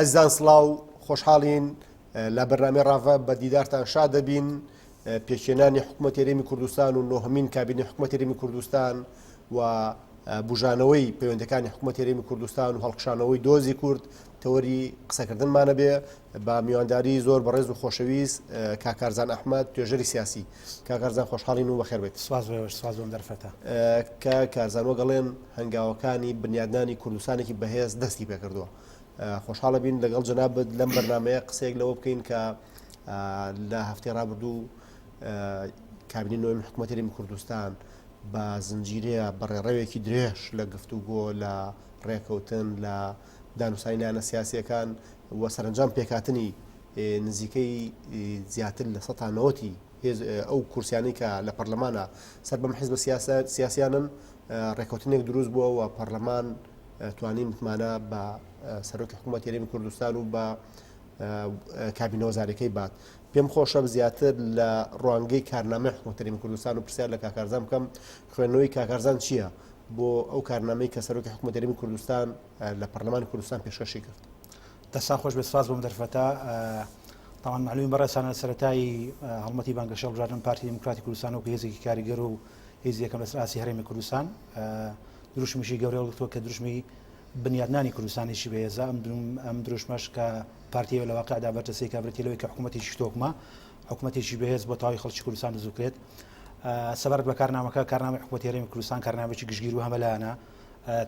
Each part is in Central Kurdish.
ئازیزان سڵاو خۆشحاڵین لە بەرنامەی ڕاڤە بە دیدارتان شاد دەبین پێکهێنانی حکوومەت هەرێمی کوردستان و نۆهەمین کابینی حکوومەت هەرێمی کوردستان و بژانەوەی پەیوەندەکانی حکوومەت هەرێمی کوردستان و هەڵکشانەوەی دۆزی کورد تەوەری قسەکردنمانە بێ بە میوانداری زۆر بەڕێز و خۆشەویست کاک کارزان ئەحمەد توێژەری سیاسی کاک کارزان خۆشحاڵین و بەخێر بێیت. سپاس بۆ ئێوەش سپاس بۆ ئەم دەرفەتە. کاک کارزان وەک ئەڵێن هەنگاوەکانی بنیادنانی کوردستانێکی بەهێز دەستی پێکردووە. خۆشحاڵە بین لەگەڵ جەنابت لەم بەرنامەیە قسەیەک لەوە بکەین کە لە هەفتەی ڕابردوو کابینەی نۆیەمی حکوومەتی هەرێمی کوردستان بە زنجیرەیە بە ڕێڕەوێکی درێژ لە گفتوگۆ لە ڕێکەوتن لە دانوسانی لایەنە سیاسییەکان و سەرەنجام پێکهاتنی نزیکەی زیاتر لە سەتا نەوەتی ئەو کورسیانەی کە لە پەرلەمانە سەر بەم حیزبە سیاسیانن ڕێکەوتنێک دروست بووە و پەرلەمان توانی متمانە بە سەرۆکی حکوومەت هەرێمی کوردستان و بە کابینە وەزارەکەی بات پێم خۆشە زیاتر لە ڕوانگەی کارنامەی حکوومەت هەرێمی کوردستان و پرسیار لە کاک کارزان بکەم خوێندنەوەی کاک کارزان چییە بۆ ئەو کارنامەی کە سەرۆکی حکوومەت هەرێمی کوردستان لە پەرلەمانی کوردستان پێشکەشی کرد. دەستان خۆش بێت سپاس بۆم دەرفەتە تاوان معلومی بەڕێزتانە لە سەرەتای هەڵمەتی بانگەشە هەڵبژاردن پارتی دیموکراتی کوردستان وەکو هێزێکی کاریگەر و هێزی یەکەم لەسەر ئاستی هەرێمی کوردستان دروشمیشی گەورەی هەڵگرتووە کە دروشمی بنیادنانی کوردستانێکی بەهێزە ئەم دروشمەش کە پارتی لە واقعدا بەرجەستەی کە بریتیە لەوەی کە حکوومەتێکی تۆکمە حکوومەتێکی بەهێز بۆ تەواوی خەڵکی کوردستان دروست بکرێت سەبارەت بە کارنامەکە کارنامەی حکوومەتی هەرێمی کوردستان کارنامەیەکی گشتگیر و هەمەلایەنە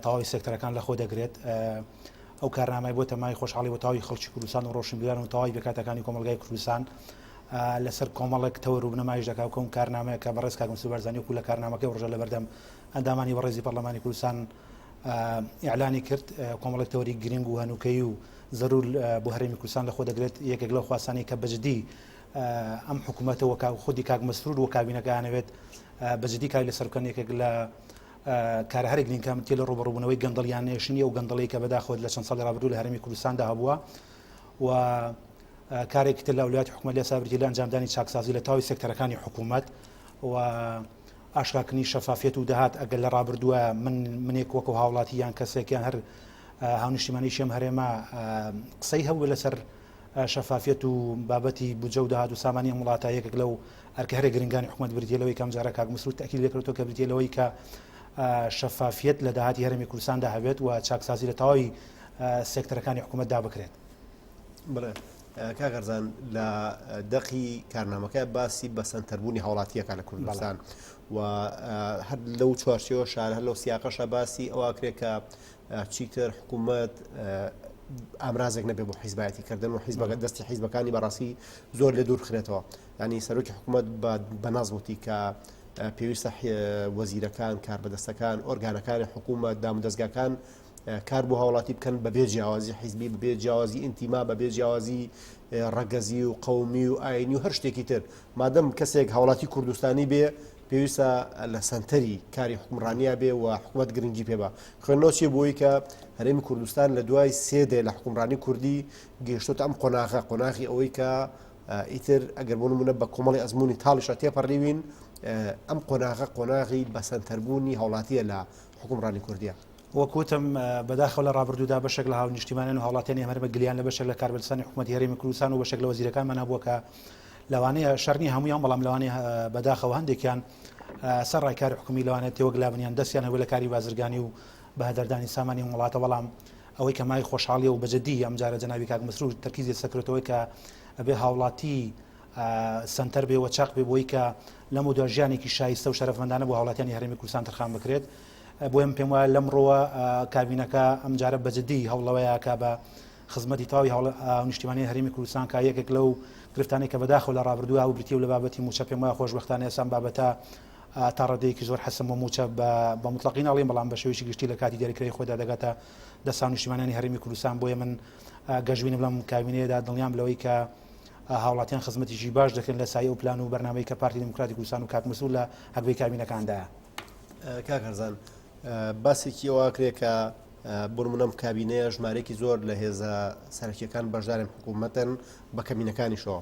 تەواوی سێکتەرەکان لەخۆ دەگرێت. ئەو کارنامەی بۆتە مایەی خۆشحاڵی بۆ تەواوی خەڵکی کوردستان و ڕۆشنبیران و تەواوی پێکهاتەکانی کۆمەڵگای کوردستان لەسەر کۆمەڵێک تەوەر و بنەمایش دەکا و کەم کارنامەیە کە بەڕێز کاک مسعود بارزانی وەکو لە کارنامەکەی ڕۆژە لەبەردەم ئەندامانی بەڕێزی پەرلەمانی کوردستان ئیعلانی کرد کۆمەڵێک تەوەری گرنگ و هەنووکەیی و زەرور بۆ هەرێمی کوردستان لەخۆ دەگرێت یەکێک لەو خواستانەی کە بەجدی ئەم حکوومەتە وەکا خودی کاک مەسرور و کابینەکانەوێت بەجدی کاری لەسەر بکەن یەکێک لە کارە هەرە گرینگەکان بریتیە لە ڕووبەڕووبوونەوەی گەندەڵی یان نەهێشتنی ئەو گەندەڵیەی کە بەداخەوە لە چەند ساڵی ڕابردوو لە هەرێمی کوردستاندا هەبووە و کارێکی تر لە ئەولەویاتی حکوومەت لێسا بریتیە لە ئەنجامدانی چاکسازی لە تەواوی سێکتەرەکانی حکوومەت و ئاشکراکردنی شەفافیەت و داهات ئەگەر لە ڕابردووە من منێک وەکو هاوڵاتی یان کەسێک یان هەر هاونیشتیمانیشی ئەم هەرێمە قسەی هەبوو لەسەر شەفافیەت و بابەتی بودجە و داهات و سامانی ئەم وڵاتە یەکێک لەو ئەرکە هەرە گرنگانی حکومەت بریتیە لەوەی کە ئەمجارە کاک مسرور تەئکیدی لێکردەوە کە بریتیە لەوەی کە شەفافیەت لە داهاتی هەرێمی کوردستاندا هەبێت و چاکسازی لە تەواوی سێکتەرەکانی حکومەتدا بکرێت. بڵێ کاک ئەرزان لە دەقی کارنامەکە باسی بە سەنتەربوونی هاوڵاتیەکە لە کوردستان و هەر لەو چوارچێوە شار هەر لەو سیاقەشە باسی ئەوە کرێ کە چیتر حکوومەت ئامرازێک نەبێ بۆ حیزبایەتی کردن و حیزبەکە دەستی حیزبەکانی بەڕاستی زۆر لێ دوور بخرێتەوە ینی سەرۆکی حکوومەت بە ناز وتی کە پێویستە وەزیرەکان کاربەدەستەکان ئۆرگانەکانی حکوومەت دام دەستگاکان کار بۆ هاوڵاتی بکەن بەبێ جیاوازی حیزبی بەبێ جیاوازی ئینتیما بەبێ جیاوازی ڕەگەزی و قومی و ئاینی و هەر شتێکی تر مادەم کەسێک هاوڵاتی کوردستانی بێ پێویستە لە سەنتەری کاری حکومڕانیا بێ و حکومەت گرنگی پێ بە. خوێندنەوە چیە بۆی کە هەرێمی کوردستان لە دوای سێ دەیە لە حکومڕانی کوردی گەیشتۆتە ئەم قۆناغە، قۆناغی ئەوەی کە ئیتر ئەگەر بۆ نمونە بە کۆمەڵی ئەزمموی تاڵیشە تێپەڕیوین ئەم قۆناغە قۆناغی بە سەنتەربوونی هاوڵاتیە لە حکومڕانی کوردیە. وەک وتم بەداخەوە لە ڕابردوودا بەشێک لە هاونیشتیمانیان و هاوڵاتیانی ئەم هەرێمە گلیان لە بەشێک لە کاربەدەستانی حکومەتی هەرێمی کوردستان و بەشێک لە وەزیرەکانمان هەبووە کە لەوانەیە شەر نیە هەموویان بەڵام لەوانەیە بەداخەوە هەندێکیان سەر ڕای کاری حکومی لەوانەیە تێوەگلابن یان دەستیان هەبێت لە کاری بازرگانی و بەهەدەردانی سامانی ئەم وڵاتە بەڵام ئەوەی کە مای خۆشحاڵیە و بەجددی ئەم جارە جەنابی کاک مسرور تەرکیزی لەسەر کردۆتەوەی کە ئەبێ هاوڵاتی سەنتەر بێ و چاق بێ بۆی کە لەم و دوا ژیانێکی شایستە و شەرەفمەندانە بۆ هاوڵاتیانی هەرێمی کوردستان تەرخان بکرێت بۆیە من پێم وایە لەمڕۆوە کابینەکە ئەمجارە بەجددی هەوڵەوەیە کە بە خزمەتی تەواوی هاونیشتیمانیانی هەرێمی کوردستان کە یەکێک لەو گرفتانەی کە بەداخەوە لە ڕابردووە هەبوو بریتیە لە بابەتی مووچە پێم وایە خۆشبەختانە ئێستا ئەم بابەتە تا ڕادەیەکی زۆر حەسم بۆ مووچە بە مطلقی ناڵێم بەڵام بە شێوەیەکی گشتی لە کاتی دیاریکراوی خۆیدا دەگاتە دەست هاونیشتیمانیانی هەرێمی کوردستان بۆیە من گەشبینم لەم کابینەیەدا دڵنیام لەوەی کە هاوڵاتیان خزمەتێکی باش دەکەن لە سایە و پلان و بەرنامەی کە پارتی دیموکراتی کوردستان و کاک مسعود لە هەگبەی کابینەکاندایە. کاک هەرزان باسێکی ئەوە کرێ کە بۆ نمونە ئەم کابینەیە ژمارەیەکی زۆر لە هێزە سەرەکیەکان بەشدارن حکوومەتن بە کەمینەکانیشەوە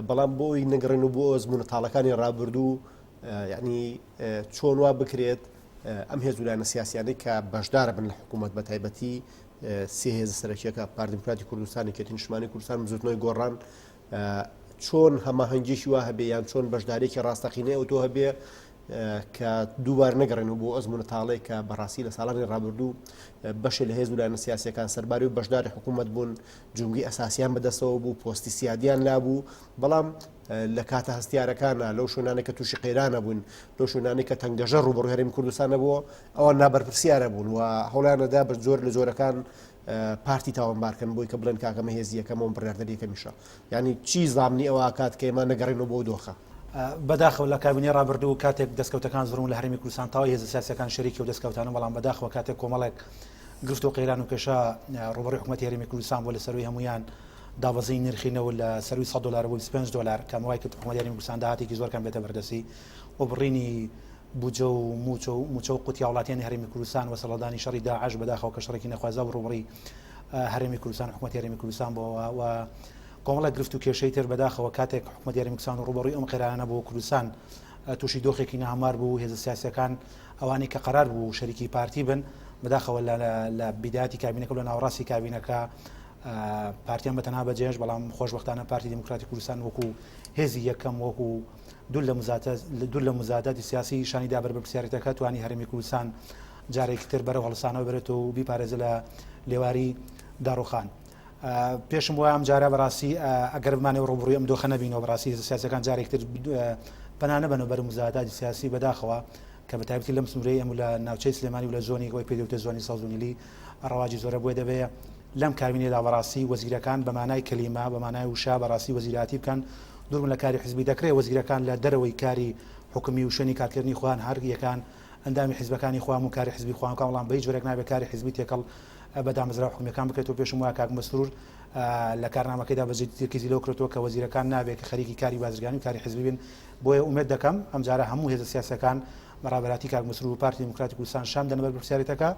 بەڵام بۆ ئەوی نەگەڕێن و بۆ ئەزمونە تاڵەکانی ڕابردوو یعنی چۆن وا بکرێت ئەم هێز و لایەنە سیاسیانەی کە بەشدارە بن لە حکوومەت بە تایبەتی سێ هێزە سەرەکیەکە پارتی دیموکراتی کوردستان یەکێتی نیشتمانی کوردستان بزوتنەوەی گۆڕان چۆن هەماهەنگیەکی وا هەبێ یان چۆن بەشدارێکی ڕاستەقینەی ئەو تۆ هەبێ کە دووبار نەگەڕێنەوە بۆ ئەزمونە تاڵێک کە بەڕاستی لە ساڵانی ڕابردوو بەشێ لە هێز و لایەنە سیاسەکان سەرباری و بەشداری حکوومەت بوون جونگی ئەساسیان بەدەستەوە بوو پۆستی سیادیان لابوو بەڵام لە کاتە هەستیارەکانە لەو شوێنانە کە تووشی قەیرانە بوون لەو شوێنانەی کە تەنگەژە ڕووبەڕووی هەرێمی کوردستان نەبووە ئەوان نابەرپرسیارە بوون و هەوڵیانەدا بە جۆر لە جۆرەکان پارتی تاوانبارکەن بۆی کە بڵێن کاکەمە هێزی یەکەمەوە بڕاردەری یەکەمیشە یعنی چی زامنی ئەوە کات کە ئێمە نەگەڕێنەوە بۆ دۆخە. بەداخەوە لە کابینەی ڕابردوو کاتێک دەستکەوتەکان زۆربوون لە هەرێمی کوردستان تەواوی هێزە سیاسیەکان شەریکی ئەو دەستکەوتانە بەڵام بەداخەوە کاتێک کۆمەڵێک گرفت و قەیران و کێشە ڕووبەڕووی حکوومەتی هەرێمی کوردستان بووە لە سەروی هەمویان دابەزینی نرخی نەوت لە سەروی 100 دلار بۆ 25 دلار کە وای کرد حکوومەتی هەرێمی کوردستان داهاتێکی زۆر کەم بێتە بەردەستی و بڕینی بودجە و مووچە و مووچە و قوتی هاوڵاتیانی هەرێمی کوردستان و سەرهەڵدانی شەڕی داعش بەداخەوە کە شەڕێکی نەخوازراو ڕووبەڕووی هەرێمی کوردستان حکوومەتی هەرێمی کوردستان بۆەوە و کۆمەڵێک گرفت و کێشەی تر بەداخەوە کاتێک حکوومەتی هەرێمی کوردستان ڕووبەڕووی ئەم قەیرانە بوو کوردستان تووشی دۆخێکی ناهەموار بوو هێزە سیاسیەکان ئەوانەی کە قەرار بوو شەریکی پارتی بن بەداخەوە لە بیداتی کابینەکە لە ناوەڕاستی کابینەکە پارتیان بە تەنها بەجێش بەڵام خۆشببختانە پارتی دیموکراتی کوردستان وەکو هێزی یەکەم وەکو دوور لە مزاتە دوور لە مزاداتی سیاسی شانی دا بەر بەرپرسیارێتەکە توانی هەرێمی کوردستان جارێکی تر بەرەو هەڵسانەوە بەرێتەوە و بیپارێزە لە لێواری داڕوخان. پێشم وایە ئەم جارە بەڕاستی ئەگەر بمانەوە ڕووبڕووی ئەم دۆخە نەبینەوە بەڕاستی هێزە سیاسەکان جارێک تر پەنا نەبەنەوە بەر مزاداتی سیاسی بەداخەوە کە بە تایبەتی لەم سنوورەی ئەم لە ناوچەی سلێمانی و لە زۆنی ئەوەی پێ دەوترێت زۆنی سەوز و نیلی ڕەواجی زۆرە بۆیە دەبێ لەم کابینەدا بەڕاستی وەزیرەکان بە مانای کەلیمە بە مانای وشە بەڕاستی وەزیراتی بکەن دووربن لە کاری حزبی دەکرێ وەزیرەکان لە دەرەوەی کاری حکومی و شوێنی کارکردنی خۆیان هەر یەکان ئەندامی حزبەکانی خۆیان و کاری حزبی خۆیان بکەن بەڵام بە هیچ جۆرێک نابێت کاری حزبی تێکەڵ بە دامەزراوە حکومیەکان بکرێت و پێشم وایە کاک مەسرور لە کارنامەکەیدا بە جدی تەرکیزی لەوە کردووە کە وەزیرەکان نابێت کە خەریکی کاری بازرگانی و کاری حزبی بن بۆیە ئومێد دەکەم ئەمجارە هەموو هێزە سیاسیەکان بە ڕابەراتی کاک مەسرور و پارتی دیموکراتی کوردستان شان بدەنە بەرپرسیارێتەکە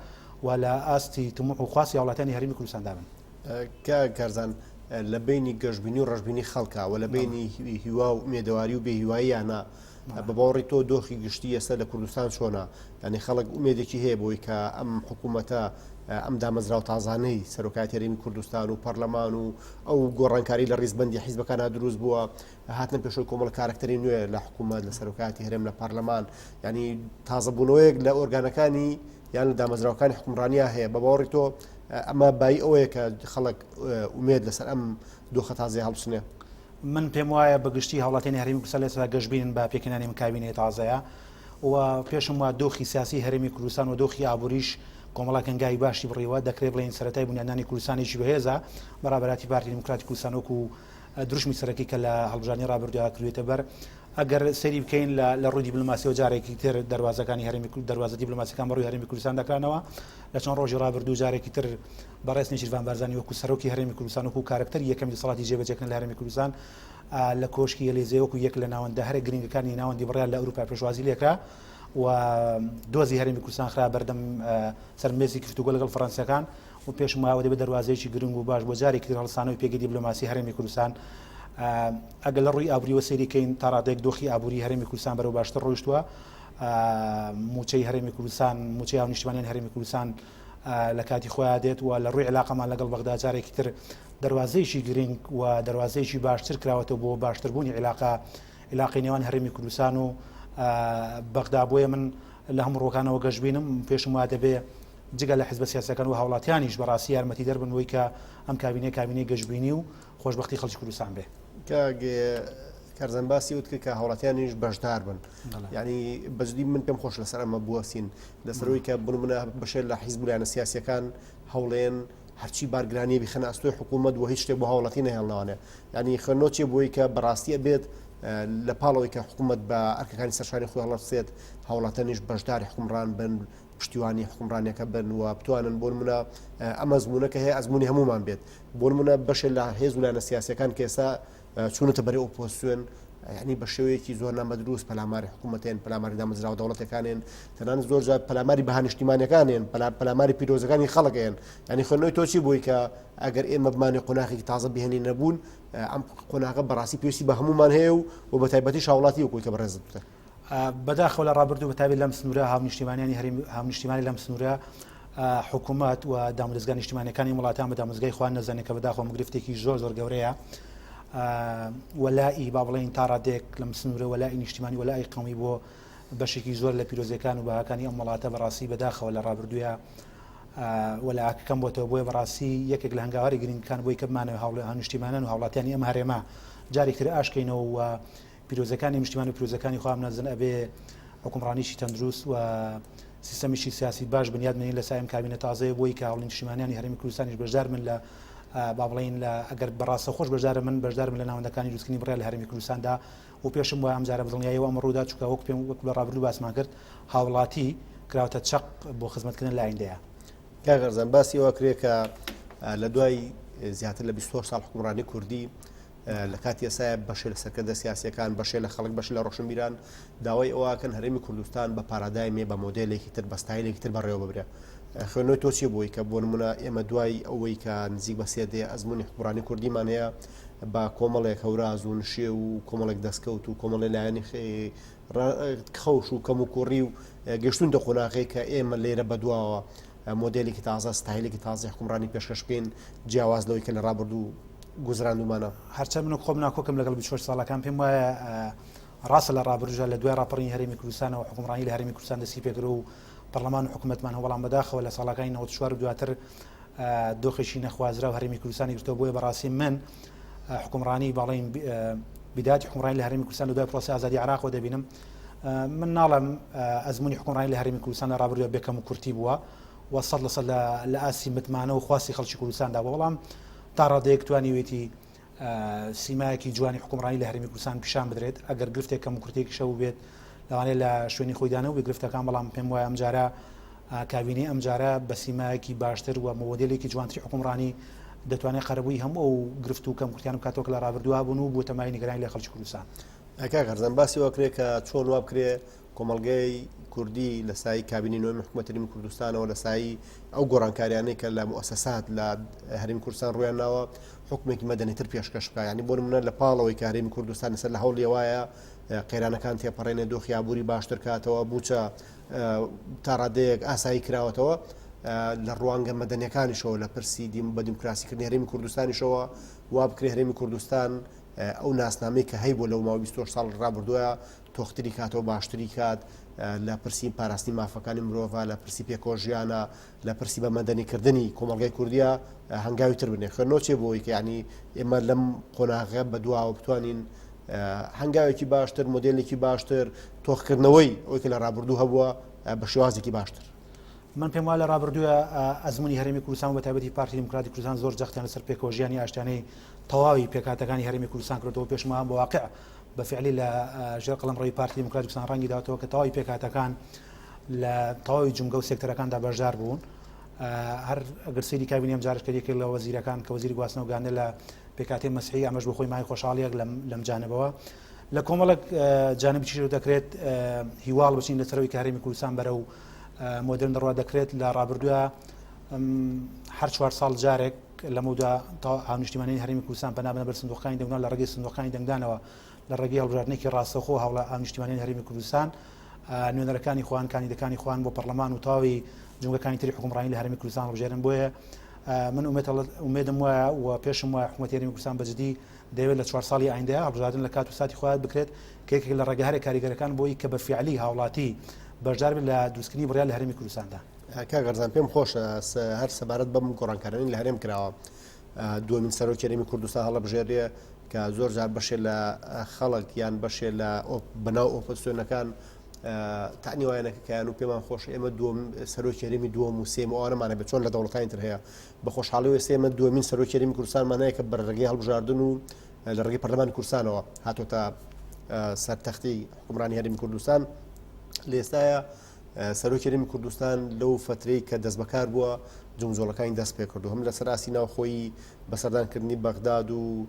و لە ئاستی تموح و خواستی هاوڵاتیانی هەرێمی کوردستاندا بن. کاک کارزان لە بەینی گەشبینی و ڕەشبینی خەڵکا و لە بەینی هیوا و ئومێدەواری و بێهیواییانە بە باوەڕی تۆ دۆخی گشتی ئێستا لە کوردستان چۆنە؟ یانی خەڵک ئومێدێکی هەیە بۆی کە ئەم حکوومەتە ئەم دامەزراوە تازانەی سەرۆکایەتی هەرێمی کوردستان و پەرلەمان و ئەو گۆڕانکاری لە ڕیزبەندی حیزبەکانا دروست بووە هاتنە پێشەوەی کۆمەڵە کارەکتەری نوێ لە حکوومەت لە سەرۆکایەتی هەرێم لە پەرلەمان یانی تازەبوونەوەیەک لە ئۆرگانەکانی یان لە دامەزراوەکانی حکومڕانیا هەیە بە باوەڕی تۆ ئەمە بای ئەوەیە کە خەڵک ئومێد لەسەر ئەم دۆخە تازەیە هەڵبچنێ؟ من پێم وایە بە گشتی هاوڵاتیانی هەرێمی کوردستان لە ئێستادا گەشبینن بە پێکهێنانی ئەم کابینەیە تازەیە و پێشم وایە دۆخی سیاسی هەرێمی کوردستان و دۆخی ئابووریش کۆمەڵێک هەنگاوی باشی بڕیوە دەکرێت بڵێین سەرەتای بونیادنانی کوردستانێکی بەهێزە بە ڕابەراتی پارتی دیموکراتی کوردستان وەکو دروشمی سەرەکی کە لە هەڵبژاردنی ڕابردوودا کردوێتە بەر ئەگەر سەیری بکەین لە ڕووی دیبلۆماسیەوە جارێکی تر دەروازەکانی هەرێمی دەروازە دیبلۆماسیەکان بەڕووی هەرێمی کوردستان دەکرانەوە لە چەند ڕۆژی ڕابردوو جارێکی تر بەڕێز نێچیرڤان بارزانی وەکو سەرۆکی هەرێمی کوردستان وەکو کارەکتەری یەکەمی دەسەڵاتی جێبەجێکردن لە هەرێمی کوردستان لە کۆشکی یەلیزێ وەکو یەک لە ناوەندە هەرە گرنگەکانی ناوەندی بڕیار لە ئەوروپا پێشوازی لێکرا و دۆزی هەرێمی کوردستان خرا بەردەم سەر مێزی گفتوگۆ لەگەڵ فەڕەنسیەکان و پێشم وایە دەبێت دەروازەیەکی گرنگ و باش بۆ جارێکی تر هەڵسانەوەی پێگەی دیبلۆماسی هەرێمی کوردستان ئەگەر لە ڕووی ئابووریەوە سەیری کەین تا ڕادەیەک دۆخی ئابووری هەرێمی کوردستان بەرەو باشتر ڕۆیشتووە موچەی هەرێمی کوردستان موچەی هاونیشتمانیان هەرێمی کوردستان لە کاتی خۆیان دێت و لە ڕووی علاقەمان لەگەڵ بەغدا جارێکی تر دەروازەیەکی گرنگ و دەروازەیەکی باشتر کراوەتەوە بۆ باشتربوونی علاقە علاقەی نێوان هەرێمی کوردستان و بەغدا بۆیە من لە هەموو ڕووەکانەوە گەشبینم پێشم وا دەبێ جگە لە حزبە سیاسەکان و هاوڵاتیانیش بەڕاستی یارمەتیدەر بن بۆی کە ئەم کابینەیە کابینەی گەشبینی و خۆشبەختی خەڵکی کوردستان بێ. کاک کارزان باسی وت کرد کە هاوڵاتیانیش بەشدار بن یعنی بەجدی من پێم خۆش لەسەر ئەمە بوەسین لەسەرەوەی کە بنمونە بەشێ لە حیزب و لایەنە سیاسیەکان هەوڵێن هەرچی بارگرانیە بیخەنە ئەستۆی حکوومەت و هیچ شتێک بۆ هاوڵاتی نەهێڵنەوانێ یعنی خوێندنەوە چیە بۆی کە بەڕاستی ئەبێت لە پاڵەوەی کە حکوومەت بە ئەرکەکانی سەرشانی خۆی هەڵەبسێت هاوڵاتیانیش بەشداری حکومڕان بن پشتیوانی حکومڕانیەکە بن و بتوانن بۆ نمونە ئەم ئەزمونە کە هەیە ئەزمونی هەمومان بێت بۆ نمونە بەشێ لە هێز و لایەنە سیاسەکان کە ئێستا چوونەتە بەرەی ئۆپۆزسیۆن یعنی بە شێوەیەکی زۆر نامەدروست پەلاماری حکوومەتێن پەلاماری دامەزراوە دەوڵەتەکانێن تەنانەت زۆر جار پەلاماری بەها نیشتیمانەکانێن پەلاماری پیرۆزەکانی خەڵکێن یعنی خوێندنەوەی تۆ چی بووی کە ئەگەر ئێمە بمانێ قۆناخێکی تازە بهێنین نەبوون ئەم قۆناغە بەڕاستی پێویستی بە هەمومان هەیە و و بە تایبەتی شاوڵاتی وەکوی کە بەڕێزت بتە. بەداخەوە لە ڕابردوو بەتایبەت لەم سنوورە هاونیشتیمانیانی هەرێم هاونیشتیمانی لەم سنوورە حکوومەت و دامودەزگا نیشتیمانەکانی وڵاتان بە دامودەزگای خۆیان نەزانێت کە بەداخەوە گرفتێکی زۆر زۆر گەورەیە وەلائی با بڵێین تا ڕادێک لەم سنوورە وەلائی نیشتیمانی وەلائی قەومی بۆ بەشێکی زۆر لە پیرۆزیەکان و بەهاکانی ئەم وڵاتە بەڕاستی بەداخەوە لە ڕابردووە وەلاکەکەم بۆتەوە بۆیە بەڕاستی یەکێک لە هەنگاواری گرنگەکان بۆی کە بمانەوە هاوڵێ هاونیشتیمانان و هاوڵاتیانی ئەم هەرێمە جارێکتر ئاشکەینەوە و پیرۆزەکانی نیشتیمان و پیرۆزەکانی خۆیان نەزن ئەبێ حکومڕانیی تەندروست و سیستەمیی سیاسی باش بنیاد بنێین لە سای ئەم کابینە تازەیە بۆی کە هاونیشتیمانیانی هەرێمی کوردستانیش بەشدار بن لە با بڵێین لە ئەگەر بەڕاستەوخۆش بەشدارە من بەشدار بن لە ناوەندەکانی دروستکردنی بڕیار لە هەرێمی کوردستاندا و پێشم وایە ئەم جارە بەدڵنیاییەوە ئەمە ڕوودا چونکە وەک پێم وەک لە ڕابردوو باسمان کرد هاوڵاتی کراوەتە چەق بۆ خزمەتکردن لە ئایندەیە. کاک غەرزان باسی ئەوە کرێ کە لە دوای زیاتر لە 28 ساڵ حکومڕانی کوردی لە کاتی ئێستایا بەشێ لە سەرکردە سیاسیەکان، بەشێ لە خەڵک، بەشێ لە ڕۆشنبیران داوای ئەوە ئەکەن هەرێمی کوردستان بە پارادایمێ، بە مۆدێلێکی تر، بە ستایلێکی تر بەڕێوە ببرێ. خوێندنەوەی تۆ چیە بۆی کە بۆ نمونە ئێمە دوای ئەوەی کە نزیک بە سێ دەیە ئەزموونی حوکمڕانی کوردیمان هەیە بە کۆمەڵێک هەوراز و نشێو و کۆمەڵێک دەستکەوت و کۆمەڵێ لایەنی خەوش و کەموکوڕی و گەشتوونتە قۆناغێک کە ئێمە لێرە بەدواوە مۆدێلێکی تازە، ستایلێکی تازەی حوکمڕانی پێشکەش بکەین جیاواز لەوەی کە لە ڕابردوو گوزراندومانە. هەرچەند من خۆم ناکۆکم لەگەڵ 24 ساڵەکان پێم وایە ڕاستە لە ڕابردوودا لە دوای ڕاپەڕینی هەرێمی کوردستانەوە حکومڕانی لە هەرێمی کوردستان دەستی پێکرد و پەرلەمان و حکوومەتمان هەبوو بەڵام بەداخەوە لە ساڵەکانی 94 و دواتر دۆخێکی نەخوازراو هەرێمی کوردستانی گرتەوە بۆیە بەڕاستی من حکومڕانی باڵین بداتی حکومڕانی لە هەرێمی کوردستان لە دوای پرۆسی ئازادی عراقەوە دەبینم من ناڵم ئەزمموی حکومڕانی لە هەرێمی کوردستان لە ڕابردووە بێکەم و کورتی بووە و سەد لە سەد لە ئاستی متمانە و خواستی خەڵکی کوردستاندا بووە بەڵام تا ڕادەیەک توانیوێتی سیمایەکی جوانی حکومڕانی لە هەرێمی کوردستان پیشان بدرێت ئەگەر گرفتێک کەم و کورتێکیش هەبووبێت لەوانەیە لە شوێنی خۆیدا نەبوو گرفتەکان بەڵام پێم وایە ئەمجارە کابینەی ئەمجارە بە سیمایەکی باشتر و مۆدێلێکی جوانتری حکومڕانی دەتوانێت قەرەبووی هەموو ئەو گرفت و کەم کورتیان بکاتەوە کە لە ڕابردوو هەبوون و بووتە مایەی نیگەرانی لە خەڵکی کوردستان. کاک غەرزان باسی ئەوە کرێ کە چۆن وا بکرێ کۆمەڵگەی کوردی لە سایەی کابینەی نۆیەمی حکوومەتی هەرێمی کوردستانەوە لە سایەی ئەو گۆڕانکاریانەی کە لە موئەسەسات لە هەرێمی کوردستان ڕوویان ناوە حکومێکی مەدەنیتر پێشکەش بکە یعنی بۆ نمونە لە پاڵەوەی کە هەرێمی کوردستان لەسەر لە هەوڵی وایە قەیرانەکان تێپەڕێنێ دۆخی ئابووری باشتر کاتەوە بووچە تا ڕادەیەک ئاسایی کراوەتەوە لە ڕوانگە مەدەنیەکانیشەوە لە پرسی دیم بە دیموکراسیکردنی هەرێمی کوردستانیشەوە وا بکرێ هەرێمی کوردستان ئەو ناسنامەی کە هەیبوو لەو ماوەی 28 ساڵ ڕابردووە تۆختری کاتەوە باشتری کات لە پرسی پاراستنی مافەکانی مرۆڤە لە پرسی پێکۆژیانە لە پرسی بە مەدەنیکردنی کۆمەڵگای کوردیە هەنگاوی تر بنێ خوێندنەوە چێ بۆی کە ینی ئێمە لەم قۆناغە بەدواوە بتوانین هەنگاوێکی باشتر مۆدلێکی باشتر تۆخکردنەوەی ئەوەی کە لە ڕابردوو هەبووە بە شێوازێکی باشتر. من پێم وایە لە ڕابردووە ئەزمموی هەرێمی کوردستان و بەتایبەتی پارتی دیموکراتی کوردستان زۆر جەختیان لەسەر پێکەوە ژیانی ئاشتیانەی تەواوی پێکهاتەکانی هەرێمی کوردستان کردەوە پێشما بە واقع بە فعلی لە ژێر قەڵەمڕەوی پارتی دیموکراتی کوردستان ڕەنگی داوەتەوە کە تەواوی پێکهاتەکان لە تەواوی جومگە و سێکتەرەکاندا بەشدار بوون هەر ئەگەر سەیری کابینەی ئەم جارش کە یەکێک لە وەزیرەکان کە وەزیری گواستنەوە گەیاندە لە پێکهاتەی مەسیحی ئەمەش بۆ خۆی مایەی خۆشحاڵیەک لەم جانبەوە لە کۆمەڵێک جانبی چیشەوە دەکرێت هیواڵ بچین لەسەرەوەی کە هەرێمی کوردستان بەرەو مۆدرن دەڕوا دەکرێت لە ڕابردووە هەر چوار ساڵ جارێک لەمەودا هاونیشتیمانانی هەرێمی کوردستان پەنا بەنە بەر سندوقەکانی دەنگدان لە ڕێگەی سندوقەکانی دەنگدانەوە لە ڕێگەی هەڵبژاردنێکی ڕاستەوخۆ هاوڵا هاونیشتیمانانی هەرێمی کوردستان نوێنەرەکانی خۆیان کاندیدەکانی خۆیان بۆ پەرلەمان و تەواوی جومگەکانی تری حکومڕانی لە هەرێمی کوردستان هەڵبژێرن بۆیە من ئومێدم وایە و پێشم وایە حکوومەتی هەرێمی کوردستان بەجددی دەیەوێت لە چوار ساڵی ئایندەیا هەڵبژاردن لە کات و ساتی خۆیان بکرێت کە یەکێک لە ڕێگە هەرە کاریگەرەکان بۆی کە بە فیعلی هاوڵاتی بەشدار بێت لە دروستکردنی بڕیار لە هەرێمی کوردستاندا. کاک غەرزان پێم خۆشە هەر سەبارەت بەم گۆڕانکارانەی لە هەرێم کراوە دووەمین سەرۆکی هەرێمی کوردستان هەڵەبژێرێ کە زۆر جار بەشێ لە خەڵک یان بەشێ لە بەناو ئۆپۆزسیۆنەکان تەعنی وایەنەکە کایان و پێمان خۆش ئێمە دووەم سەرۆکی هەرێمی دووەم و سێم و ئەوانەمانە بێت چۆن لە دەوڵەتانی تر هەیە بە خۆشحاڵی ئێستا ئێمە دووەمین سەرۆکی هەرێمی کوردستانمان هەیە کە بە ڕێگەی هەڵبژاردن و لە ڕێگەی پەرلەمانی کوردستانەوە هاتۆتە سەر تەختی حکومڕانی هەرێمی کوردستان لە ئێستاە سەرۆکی هەرێمی کوردستان لەو فترەی کە دەستبەکار بووە جمجۆڵەکانی دەست پێ کردو هەم لە سەراسی ناوخۆیی بە سەردانکردنی بەغداد و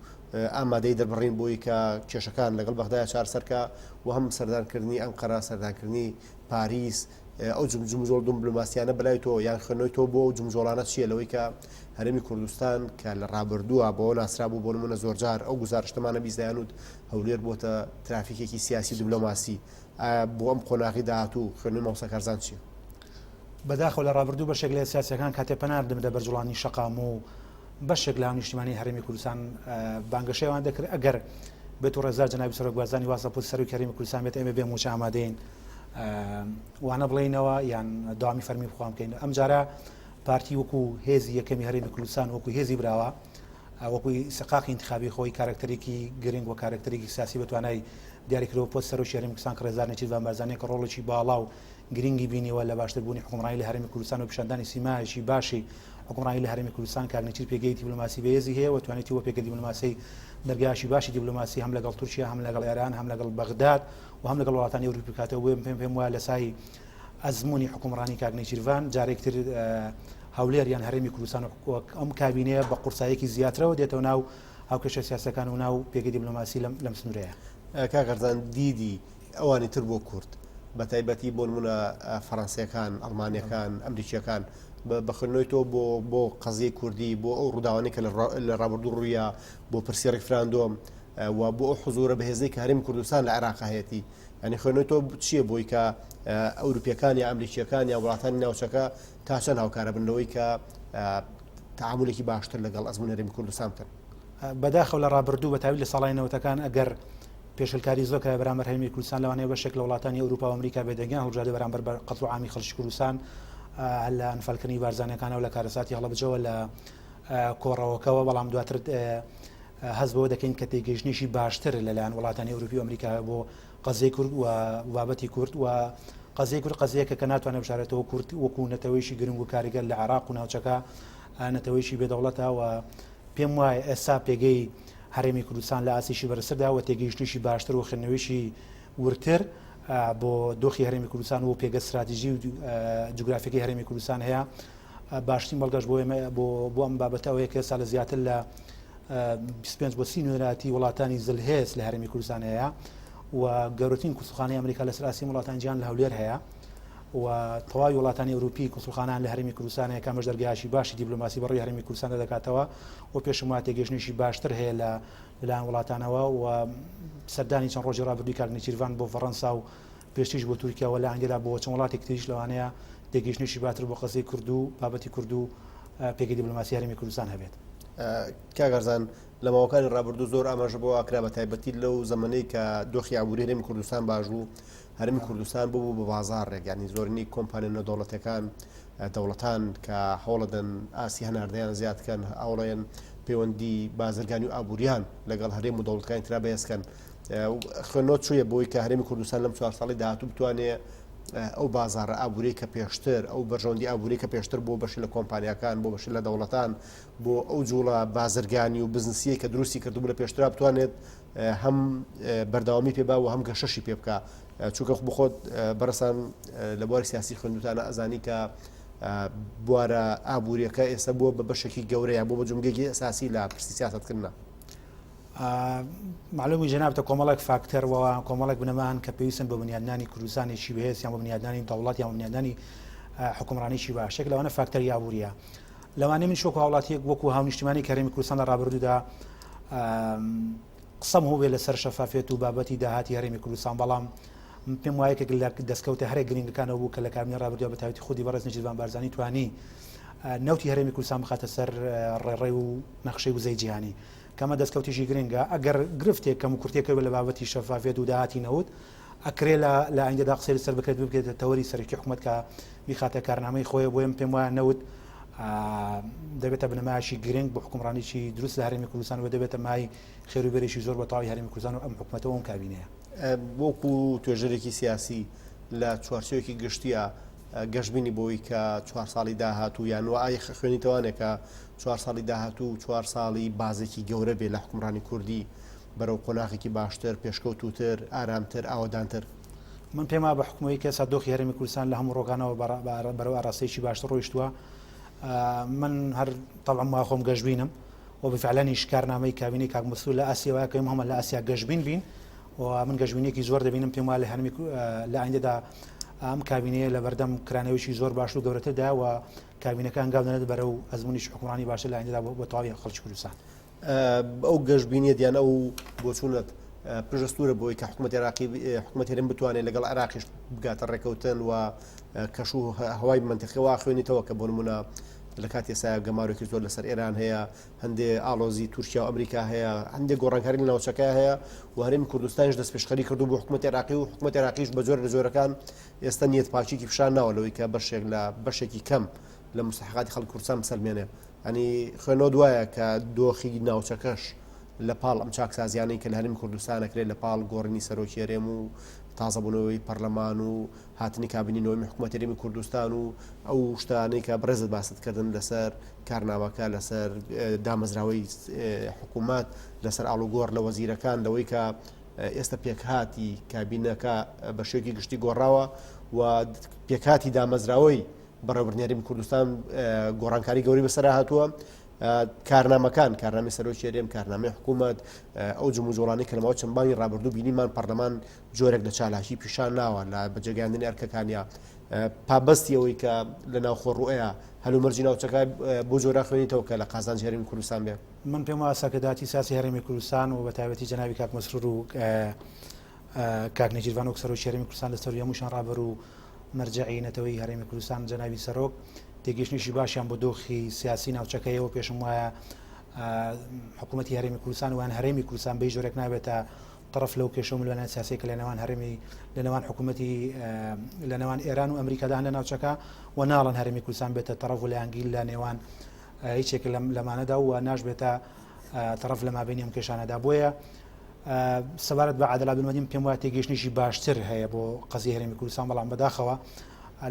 ئامادەی دەربڕین بۆی کە کێشەکان لەگەڵ بەغدایە چارەسەرکە و هەم سەردانکردنی ئەنقەرە سەردانکردنی پاریس ئەو جمجۆڵ دمبلوماسیانە بەلای تۆ یان خوێندنەوەی تۆ بۆ ئەو جمجۆڵانە چییە لەوەی کە هەرێمی کوردستان کە لە ڕابردووە بەوە ناسرابوو بۆ نمونە زۆرجار ئەو گوزارشتەمانە بیزدایانوت هەولێر بۆتە ترافیکێکی سیاسی دبلۆماسی. ئایا بۆ ئەم قۆناغی داهاتوو خوێندنەوەی مامۆستا کارزان چییە؟ بەداخەوە لە ڕابردوو بەشێک لە سیاسیەکان کاتێ پەنا دەبردە بەر جوڵانی شەقام و بەشێک لە هاونیشتیمانی هەرێمی کوردستان بانگەشەی ئەوان دەکرد ئەگەر بێت و ڕێزدار جەنابی سەرۆک بارزانی واز لە پۆستی سەرۆکی هەرێمی کوردستان بێت ئێمە بێ مووچە ئامادەین وانە بڵێینەوە یان داوامی فەرمی بخوام بکەین ئەمجارە پارتی وەکو هێزی یەکەمی هەرێمی کوردستان وەکو هێزی براوە وەکو سقاقی انتخابی خۆی کارکتەرێکی گرنگ و کارکتەرێکی سیاسی بەتوانای دیاریکردەوە پۆست سەرۆکی هەرێمی کوردستان کە ڕێزدار نێچیرڤان بارزانی کە ڕۆڵێکی باڵا و گرنگی بینیوە لە باشتر بوونی حوکمڕانی لە هەرێمی کوردستان و پیشاندانی سیمایەکی باشی حوکمڕانی لە هەرێمی کوردستان کاک نێچیر پێگەی دیبلۆماسی بەهێزی هەیە و توانێتی وە پێگە دیبلۆماسی دەرگایەکی باشی دیبلۆماسی هەم لەگەڵ تورکیا هەم لەگەڵ ئێران هەم لەگەڵ بەغداد و هەم لەگەڵ وڵاتانی ئەوروپی بکاتەوە بۆیە پێم پێم وایە لە سای ئەزموونی حوکمڕانی کاک نێچیرڤان جارێکتر هەولێر یان هەرێمی کوردستان وەک ئەم کابینەیە بە قورساییەکی زیاترەوە دێتەوە ناو هاوکێشە سیاسەکان و ناو پێگەی دیبلۆماسی لەم لەم سنوورەیە. کاک ئەرزان دیدی ئەوانی تر بۆ کورد بە تایبەتی بۆ نمونە فەڕەنسیەکان، ئەڵمانیەکان، ئەمریکیەکان بە خوێندنەوەی تۆ بۆ بۆ قەزیەی کوردی بۆ ئەو ڕووداوانەی کە لە ڕابردوو ڕوویا بۆ پرسی ڕیفراندۆم و بۆ ئەو حزوورە بەهێزەی کە هەرێمی کوردستان لە عێراق هەیەتی یعنی خوێندنەوەی تۆ چییە بۆی کە ئەوروپیەکان یا ئەمریکیەکان یا وڵاتانی ناوچەکە تا چەند هاوکارە بن لەوەی کە تعاملێکی باشتر لەگەڵ ئەزموونی هەرێمی کوردستان بکەن؟ بەداخەوە لە ڕابردوو بە تایبەت لە ساڵانی نەوەتەکان ئەگەر پێشلکاری زۆر کرا بەرامبەر هەرێمی کوردستان لەوانەیە بەشێک لە وڵاتانی ئەوروپا و ئەمریکا بێدەنگیان هەڵبژاردە بەرامبەر بە قەتڵ و عامی خەڵکی کوردستان لە ئەنفالکردنی بارزانیەکانەوە لە کارەساتی هەڵەبجەوە لە کۆڕەوەکەوە بەڵام دواتر هەست بەوە دەکەین کە تێگەیشتنێکی باشتر لەلایەن وڵاتانی ئەوروپی و ئەمریکا بۆ قەزیەی کورد و بابەتی کورد و قەزیەی کورد قەزیەکە کە ناتوانێت بشارێتەوە کورد وەکو نەتەوەیەکی گرنگ و کاریگەر لە عێراق و ناوچەکە نەتەوەیەکی بێدەوڵەتە و پێم وایە ئێستا پێگەی هەرێمی کوردستان لە ئاستێکی بەرزتردا و تێگەیشتنێکی باشتر و خوێندنەوەیەکی وردتر بۆ دۆخی هەرێمی کوردستان و پێگە ستراتیژی و جوگرافیەکەی هەرێمی کوردستان هەیە باشترین بەڵگەش بۆ ئێمە بۆ بۆ ئەم بابەتە ئەوەیە کە ئێستا لە زیاتر لە 25 بۆ 30 نوێنەرایەتی وڵاتانی زلهێز لە هەرێمی کوردستان هەیە و گەورەترین کونسوڵخانەی ئەمریکا لەسەر ئاستی وڵاتانی جیهان لە هەولێر هەیە و تەواوی وڵاتانی ئەوروپی کونسوڵخانەیان لە هەرێمی کوردستان هەیە کە ئەمەش دەرگایەکی باشی دیبلۆماسی بەڕووی هەرێمی کوردستاندا دەکاتەوە و پێشم وایە تێگەیشتنێکی باشتر هەیە لە لەلایەن وڵاتانەوە و سەردانی چەند ڕۆژی ڕابردووی کاک نێچیرڤان بۆ فەڕەنسا و پێشتریش بۆ تورکیا و لە ئایندەدا بۆ چەند وڵاتێکی تریش لەوانەیە تێگەیشتنێکی باتر بۆ قەزیەی کورد و بابەتی کورد و پێگەی دیبلۆماسی هەرێمی کوردستان هەبێت. کاک ئەرزان لە ماوەکانی ڕابردوو زۆر ئاماژە بەوە کرا بە تایبەتی لەو زەمەنەی کە دۆخی ئابووری هەرێمی کوردستان باش بوو هەرێمی کوردستان ببوو بە بازاڕێک یانی زۆرینەی کۆمپانیا نێودەوڵەتیەکان دەوڵەتان کە هەوڵەدەن ئاستی هەناردەیان زیاد کەن هەوڵەیەن پەیوەندی بازرگانی و ئابووریان لەگەڵ هەرێم و دەوڵەتەکانی ترا بەهێزکەن خوێندنەوە چویە بۆی کە هەرێمی کوردستان لەم چوار ساڵی داهاتوو بتوانێ ئەو بازاڕە ئابووری کە پێشتر ئەو بەرژەوەندی ئابووری کە پێشتر بۆ بەشی لە کۆمپانیاکان بۆ بەشی لە دەوڵەتان بۆ ئەو جوڵە بازرگانی و بزنسیە کە دروستی کردبوو لە پێشترا بتوانێت هەم بەردەوامی پێ با و هەم گەشەشی پێ بکە چونکە بخۆت بەڕسان لە بواری سیاسی خوێندوتانە ئەزانی کە بوارە ئابووریەکە ئێستا بووە بە بەشێکی گەورەیە بۆ بە جومگەیەکی ئەساسی لە پرسی سیاستکردە. مەعلومی جەنابتە کۆمەڵێک فاکتەر و کۆمەڵێک بنەما هەن کە پێویستن بۆ بنیادنانی کوردستانێکی بەهێز یان بۆ بنیادنانی دەوڵەت یان بۆ بنیادنانی حوکمڕانیی باش یەک لەوانە فاکتەری ئابووریە لەوانەیە منیش وەکو هاوڵاتیەک وەکو هاونیشتیمانی کەرێمی کوردستان لە ڕابردوودا قسەم هەبێ لەسەر شەفافێت و بابەتی داهاتی هەرێمی کوردستان بەڵام پێم وایە یەکێک لە دەستکەوتە هەرە گرنگەکانەوە بوو کە لە کابینەی ڕابردووە بە تایبەتی خودی بەڕێز نێچیرڤان بارزانی توانی نەوتی هەرێمی کوردستان بخاتە سەر ڕێڕەی و نەخشەی وزەی جیهانی کەمە دەستکەوتیشی گرنگە ئەگەر گرفتێک کەم و کورتێک هەبێت لە بابەتی شەفافیەت و داهاتی نەوت ئەکرێ لە لە ئایندەدا قسەی لەسەر بکرێت ببکرێتە تەوەری سەرەکی حکومەت کە بیخاتە کارنامەی خۆیە بۆیە من پێم وایە نەوت دەبێتە بنەمایەکی گرنگ بۆ حکومڕانیی دروست لە هەرێمی کوردستان و دەبێتە مای خێر و بێرێکی زۆر بە تەواوی هەرێمی کوردستان و ئەم حکومەتە و ئەم کابینەیە. وەکو توێژەرێکی سیاسی لە چوارچێوەیەکی گشتیە گەشبینی بۆی کە چوار ساڵی داهاتوو یان وا ئای خوێنیتەوانێک کە چوار ساڵی داهاتوو چوار ساڵی بازێکی گەورە بێ لە حکومڕانی کوردی بەرەو قۆناغێکی باشتر، پێشکەوتووتر، ئارامتر، ئاوەدانتر. من پێم وایە بە حوکمەوەی کە ئێستا دۆخی هەرێمی کوردستان لە هەموو ڕووەکانەوە بەرەو ئاراستەیەکی باشتر ڕۆیشتووە، من هەر تەبعەن وا خۆم گەشبینم و بفعلەنیش کارنامەی کابینەی کاک مەسرور لە ئاستی ئەوەیە کە ئێمە هەموومان لە ئاسیا گەشبین بین و من گەشبینییەکی زۆر دەبینم پێم وایە لە هەرێمی لە ئایندەدا ئەم کابینەیە لە بەردەم کرانەوەیەکی زۆر باش و گەورەتردا و کابینەکە هەنگاو دەنێت بەرەو ئەزموونێکی حوکمڕانی باشتر لە ئایندەدا بۆ تەواوی خەڵکی کوردستان. ئەو گەشبینیەت یان ئەو بۆچوونەت پشتئەستوورە بۆی کە حکوومەتی عێراقی حکوومەتی هەرێم بتوانێت لەگەڵ عێراقیش بگاتە ڕێکەوتن و کەش و هەوای مەنتیقی وا خوێنیتەوە کە بۆ نمونە لە کاتی ئێستا گەمارۆکی زۆر لەسەر ئێران هەیە هەندێ ئاڵۆزی تورکیا و ئەمریکا هەیە هەندێک گۆڕانکاری لە ناوچەکە هەیە و هەرێمی کوردستانیش دەستپێشخەری کردو بۆ حکوومەتی عێراقی و حکوومەتی عێراقیش بە جۆر لە جۆرەکان ئێستا نیەت پاکیکی پیشان ناوە لەوەی کە بەشێک لە بەشێکی کەم لە مستحقاتی خەڵکی کوردستان بسەلمێنێ ئەنی خوێنەوە دوایە کە دۆخی ناوچەکەش لە پاڵ ئەم چاکسازیانەی کە لە هەرێمی کوردستان ئەکرێت لە پاڵ گۆڕینی سەرۆکی هەرێم و تازەبوونەوەی پەرلەمان و هاتنی کابینی نۆیەمی حکوومەتی هەرێمی کوردستان و ئەو شتانەی کە بەڕێزت باست کردن لەسەر کارنامەکە لەسەر دامەزراوەی حکوومەت لەسەر ئاڵوگۆڕ لە وەزیرەکان لەوەی کە ئێستا پێکهاتی کابینەکە بە شێوەیەکی گشتی گۆڕاوە و پێکهاتی دامەزراوەی بەڕێوەبردنی هەرێمی کوردستان گۆڕانکاری گەوری بەسەرا هاتووە کارنامەکان کارنامەی سەرۆکی هەرێم کارنامەی حکوومەت ئەو جموجۆڵانی کە لە ماوەی چەند مانگی ڕابردوو بینیمان پەرلەمان جۆرێک لە چالاکی پیشان ناوە لە بەجێگەیاندنی ئەرکەکانیا پابەستی ئەوەی کە لە ناوخۆ ڕوئەیە هەلومەرجی ناوچەکە بۆ جۆرا خوێنیتەوە کە لە قازانجی هەرێمی کوردستان بێ. من پێم وایە سەرکردایەتی سیاسی هەرێمی کوردستان و بە تایبەتی جەنابی کاک مەسرور و کاک نێچیرڤان وەک سەرۆکی هەرێمی کوردستان لە سەروی هەمووشیان ڕابەر و مەرجەعی نەتەوەیی هەرێمی کوردستان جەنابی سەرۆک تێگەیشتنێکی باشیان بۆ دۆخی سیاسی ناوچەکە هەیە و پێشم وایە حکوومەتی هەرێمی کوردستان وان هەرێمی کوردستان بە هیچ جۆرێک نابێتە طرف لەو کێشە و ململانێ سیاسیە کە لە نێوان هەرێمی لە نێوان حکوومەتی لە نێوان ئێران و ئەمریکادا هەن لە ناوچەکە و ناڵن هەرێمی کوردستان بێتە طرف و لایەنگیر لە نێوان هیچێک لەمانەدا و ناشبێتە طرف لە مابینی ئەم کێشانەدا بۆیە سەبارەت بە عادل عەبدولمەدین پێم وایە تێگەیشتنێکی باشتر هەیە بۆ قەزیەی هەرێمی کوردستان بەڵام بەداخەوە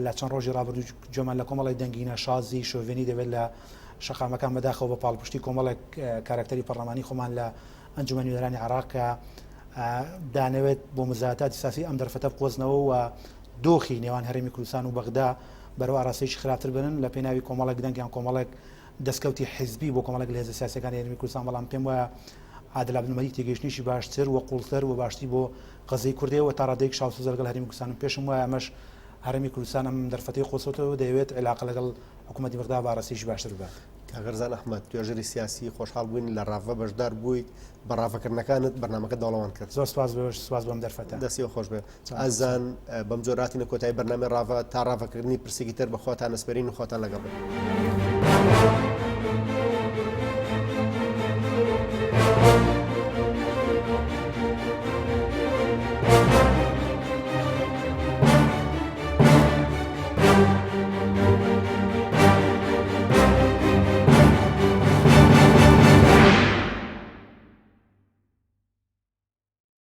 لە چەند ڕۆژی ڕابردوو گوێمان لە کۆمەڵێک دەنگی ناشازی شۆڤێنی دەبێت لە شەقامەکان بەداخەوە بە پاڵپشتی کۆمەڵێک کارەکتەری پەرلەمانی خۆمان لە ئەنجومەنی نوێنەرانی عێراق کە دانەوێت بۆ مزایەتاتی سیاسی ئەم دەرفەتە بقۆزنەوە و دۆخی نێوان هەرێمی کوردستان و بەغدا بەرەو ئاراستەیەکی خراپتر بنن لە پێناوی کۆمەڵێک دەنگ یان کۆمەڵێک دەستکەوتی حیزبی بۆ کۆمەڵێک لە هێزە سیاسیەکانی هەرێمی کوردستان بەڵام پێم وایە عادل عەبدولمەلیک تێگەیشتنێکی باشتر و قوڵتر و باشتری بۆ قەزیەی کورد هەیە و تا ڕادەیەک شاوسۆزە لەگەڵ هەرێمی کوردستان و پێشم وایە ئەمەش هەرێمی کوردستان ئەم دەرفەتەی قۆستۆتەوە و دەیەوێت عیلاقە لەگەڵ حکوومەتی بەغدا بە ئاراستەیەکی باشتر ببات. کاک ڕزان ئەحمەد، توێژەری سیاسی، خۆشحاڵ بووین لە ڕاڤە بەشدار بوویت، بە ڕاڤەکردنەکانت بەرنامەکەت دەوڵەمەند کرد. زۆر سپاس بۆ سپاس بۆ ئەم دەرفەتە. دەستی خۆش بێ. ئازیزان بەم جۆرە هاتینە کۆتایی بەرنامەی ڕاڤە، تا ڕاڤەکردنی پرسێکی تر بە خواتان ئەسپێرین و خواتان لەگەڵ بێت.